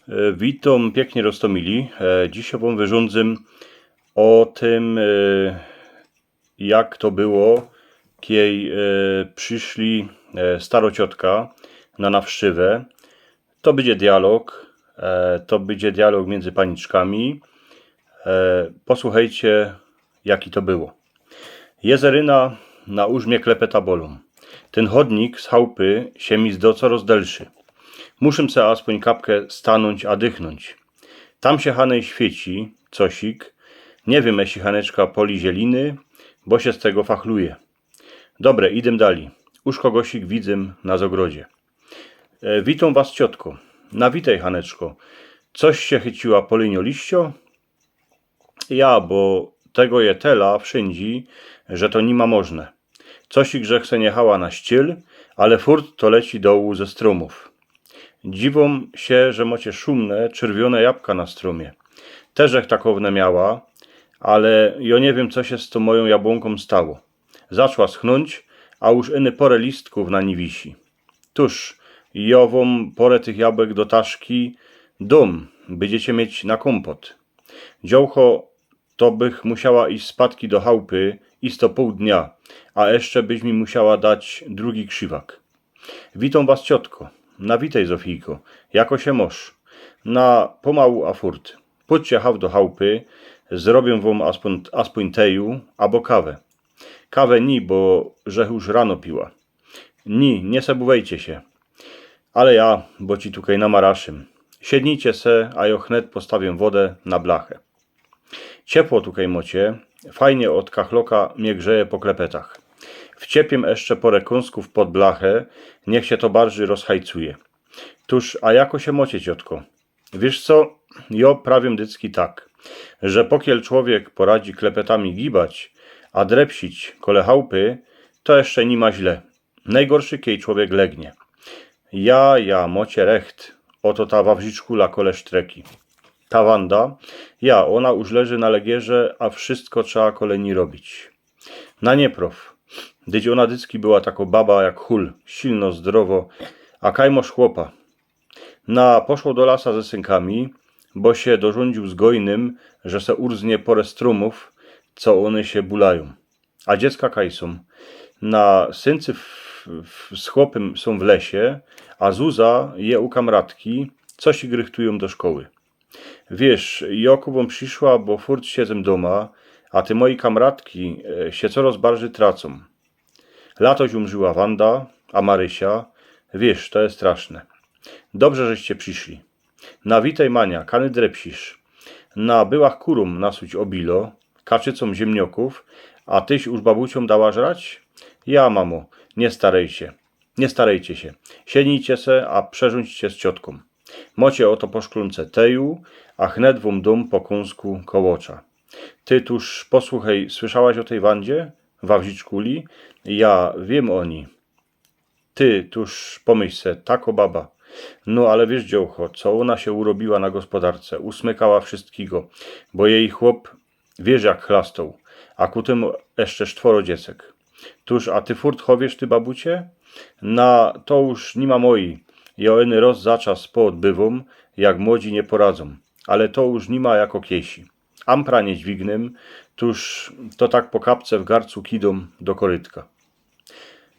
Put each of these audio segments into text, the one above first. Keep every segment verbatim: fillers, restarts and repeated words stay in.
E, witōm piyknie, Roztomili. E, dzisiej wōm wyrządzym ô tym, e, jak to było, kiej, e, prziszli, e, starociotka na nawszczywã. To bydzie dialog, e, to bydzie dialog miyndzy paniczkami. E, posłuchejcie, jaki to było. Jezeryna, na uż mie klepeta bolōm. Tyn chodnik z chałpy sie mi zdo coroz delszy. Muszym se aspōń kapkã stanōńć a dychnōńć. Tam sie hanej świyci cosik. Niy wiym, jeśli Haneczka poli zieliny, bo sie z tego fachluje. Dobre, idym dali. Uż kogosik widzym na zogrodzie. E, witōm was, ciotko. Na witej, Haneczko. Coś sie chyciła polynio liścio? Ja, bo tego je tela wszyndzie, że to niyma możne. Cosik żech se niechała na ściyl, ale furt to leci dołu ze strōmōw. Dziwōm sie, że mocie szōmne, czyrwiōne jabka na strōmie. Tyż żech takowne miała, ale jo niy wiym, co sie z tōm mojōm jabłōnkōm stało. Zaczła schnōńć, a uż iny porã listkōw na ni wisi. Tōż, jo wōm porã tych jabłek do taszki dōm, bydziecie mieć na kōmpot. Dziołcho, to bych musiała iś spadki do chałpy, isto pōł dnia, a jeszcze byś mi musiała dać drugi krziwak. Witōm was, ciotko. Na witej, Zofijko. Jako sie mosz? Na pōmału a furt. Pōdźcie haw do chałpy, zrobiym wōm aspōń, aspōń teju abo kawã. Kawã ni, bo żech uż rano piła. Ni, niy sebōwejcie sie. Ale ja, bo ci tukej namaraszym. Siednijcie se, a jo chnet postawiym wodã na blachã. Ciepło tukej mocie, fajnie ôd kachloka mie grzeje po klepetach. Wciepiym jeszcze porã kōnskōw pod blachã, niych sie to bardzij rozchajcuje. Tōż, a jako sie mocie, ciotko? Wiysz co, jo prawiōm dycki tak, że pokiel człowiek poradzi klepetami gibać, a drepsić kole chałpy, to jeszcze niyma źle. Nojgorszy, kiej człowiek legnie. Ja, ja, mocie recht. Ôto ta wawrziczkula kole sztreki. Ta Wanda, ja, ôna uż leży na legierze, a wszysko trzeba kole ni robić. Na niyprow. Dyć ôna dycki była tako baba jak chul, silno, zdrowo, a kaj mosz chłopa. Na, poszło do lasa ze synkami, bo sie dorzōndziōł z gojnym, że se urznie porã strōmōw, co ône sie bulajōm. A dziecka kaj sōm? Na, syncy w, w, z chłopym sōm w lesie, a Zuza je u kamratki, co sie rychtujōm do szkoły. Wiysz, jo ku wōm prziszła, bo furt siedzym dōma, a te moje kamratki, e, sie coroz bardzij tracōm. Latoś umrzyła Wanda, a Marysia, wiysz, to je straszne. Dobrze, żeście prziszli. Na witej, Mania, kany drepsisz? Na, byłach kurōm nasuć ôbilo, kaczycōm ziymniokōw, a tyś uż babuciōm dała żrać? Ja, mamo, niy starejcie, niy starejcie sie. Siednijcie se, a przerzōndźcie z ciotką. Mocie ôto po szklōnce teju, a chnet wōm dōm po kōnsku kołocza. Ty tōż posłuchej, słyszałaś ô tyj Wandzie? Wawrziczkuli? Ja wiym ô ni. Ty tōż pomyśl se, tako baba. No ale wiysz, dziołcho, co ôna sie urobiła na gospodarce? Usmykała wszyjskigo, bo jeji chłop, wiysz, jak chlastoł, a ku tymu jeszcze sztworo dziecek. Tōż, a ty furt chowiesz ty babucie? Na, to już niyma mojij. Jo iny roz za czas poodbywōm, jak młodzi niy poradzōm. Ale to już niyma jako kiejsi. Ampra niy dźwignym, tōż to tak po kapce w garcu kidōm do korytka.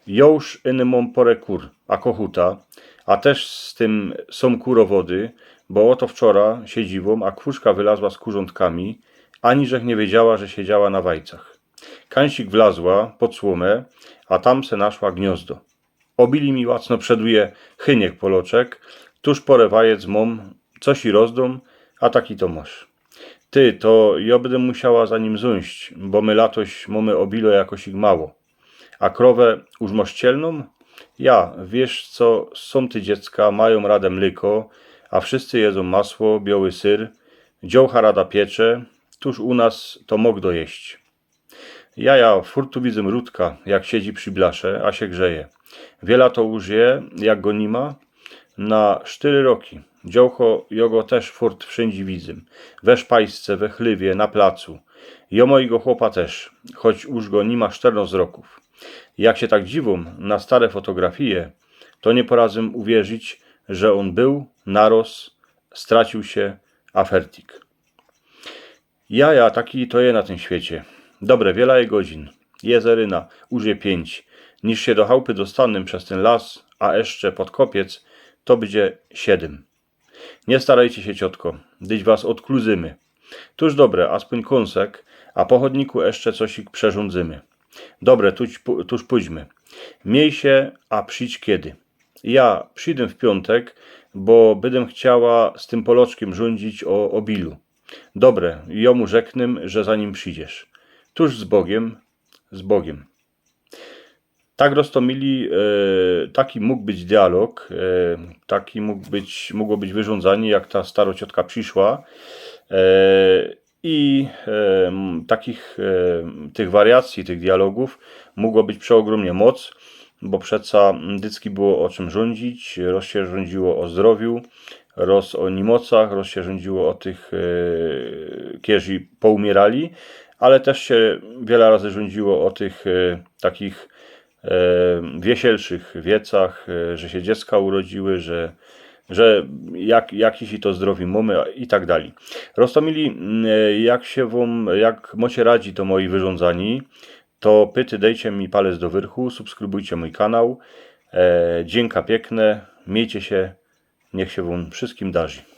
Jo już iny mōm porã kur, a kochuta, a tyż z tym sōm kurowody, bo ôto wczora siedziwōm, a kwuszka wylazła z kurzōntkami, ani żech niy wiedziała, że siedziała na wajcach. Kańsik wlazła pod słōmã, a tam se naszła gniōzdo. Ôbili mi łacno przeduje chyniek poloczek, tōż porã wajec mōm, coś i rozdōm, a taki to mosz. Ty, to jo bydã musiała za nim zōńść, bo my latoś mōmy ôbilo jakosik mało. A krowã już mosz cielnōm? Ja, wiysz co, sōm ty dziecka, majōm radã mlyko, a wszyjscy jedzōm masło, bioły syr, dziołcha rada piecze, tōż u nas to mōg dojeść. Ja, ja, furt tu widzym Rutka, jak siedzi przi blasze, a sie grzeje. Wiela to już je, jak go niyma? Na sztyry roki. Dziołcho, jo go tyż furt wszyndzie widzym. We szpajsce, we chlywie, na placu. Jo mojigo chłopa tyż, choć już go niyma sztyrnōst rokōw. Jak sie tak dziwōm na stare fotografije, to niy poradzōm uwierzić, że ôn bōł naroz straciōł sie afertik. Ja, ja, taki to je na tym świecie. Dobre, wiela je godzin? Je zaryna, już je piyńć. Niż sie do chałpy dostanōm bez tyn las, a jeszcze pod kopiec, to bydzie siedym. Nie starejcie sie, ciotko, dyć was ôdkludzymy. Tōż dobre, aspōń kōnsek, a po chodniku jeszcze cosik przerzōndzymy. Dobre, tōż, tōż pōdźmy. Miej sie, a przidź kiedy. Ja przidym w piōntek, bo bydym chciała z tym Poloczkiym rzōndzić ô ôbilu. Dobre, jōmu rzeknym, że za nim przidziesz. Tōż z Bogiym, z Bogiym. Tak, Rostomili, e, taki mōg być dialog, e, taki mōg być, mōgło być wyrządzanie, jak ta staro ciotka prziszła. E, i, e, m, takich, e, tych wariacyji tych dialogōw mōgło być przeôgrōmnie moc, bo przeca dycki było ô czym rzōndzić, roz sie rzōndziło ô zdrowiu, roz ô nimocach, roz sie rzōndziło ô tych, e, kerzy poumiyrali, ale tyż sie wiela razy rzōndziło ô tych, e, takich, e, wieselszych wiecach, e, że sie dziecka urodziły, że, że jak, jakiś i to zdrowi mōmy i tak dalij. Rostomili, m, e, jak sie wōm, jak mocie radzi to moje wyrządzanie, to pyty dejcie mi palec do wyrchu, subskrybujcie mōj kanał. E, dziynka piykne, miejcie sie, niych sie wōm wszyskim darzi.